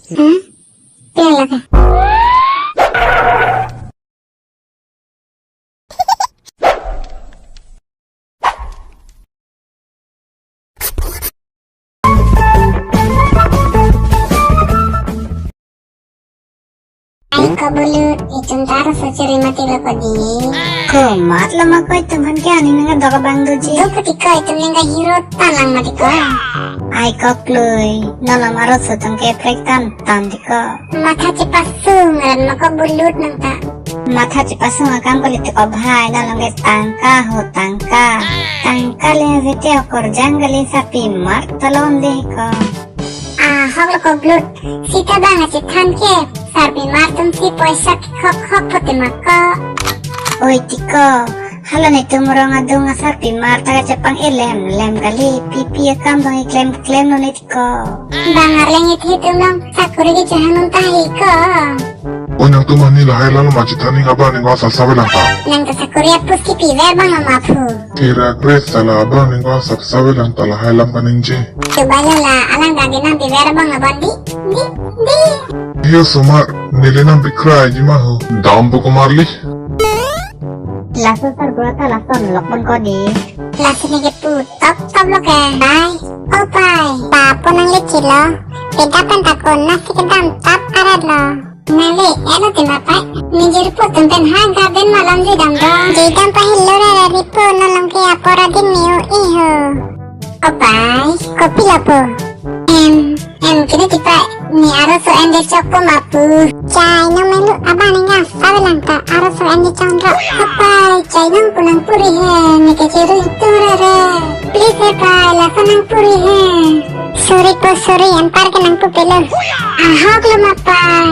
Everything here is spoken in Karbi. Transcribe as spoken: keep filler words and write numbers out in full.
Hmm? Pia lake. Ai ko bulut, itum ta arloso chiri mati lo ko di. Komatlo ma ko, itum aphan ke aning nangdok abang doji. Do pati ko, itum nangke hero tanglang mati ko. Ai ko klui, non alam arloso atum ke prek tan tan di ko. Matha chepasung ran ma ko bulut nang ta. Matha chepasung akam kali ti ko bhai, non along ke tangka ho tangka. Tangka le vete okorjang kali, sarpi mar talon le ko. Ahok lo ko bulut, sita bang achethan ke, sarpi mar atum si poisa kekhok khok pote ma ko. Oi ti ko, hala netum rong adung asarpi mar ta kachepang elem lem kali, pipi akam dong iklem klem lo ne ti ko. Bang arleng ithi atum long sakuri kechehang un ta hi ko. O nangtum ani lahai lalo ma chethan ning abang ning ko sapsap lang ta. Nang ta sakuri apus kipi ver bang lo ma phu. Tira kres sala abang ning ko sapsap lang ta lahai lam kaningje. Coba la la, alang dagi nangpi ver bang lo bandi, di, di. Iyo somar, neli nangpi krai ji ma ho. Dam pu ko marli. Laso sar gura ta lason lok pon ko di. Laso neke pu top top lo ke. Pai, o pai. Papo nangli chilo. Peda pen ta konatsi kedam tap arat lo. Nangli elo tima pai. Ningje ripo atum pen ha garden malom jui dam do. Jui dam pahilo rere ripo, non along ke apor adin miu iho. O pai, kopi lo po. Em, em, kini ti pai, ne arloso en de chok po ma pu. Chai nong melu abang ning asap lang ta, arloso en de chong dro. O pai, chai nong pu nangpu ri he, neke chirui tu rere. Please he pai, laso nangpu ri he. Sorry po, sorry, anpar ke nangpu pelo. Ahok lo ma pai.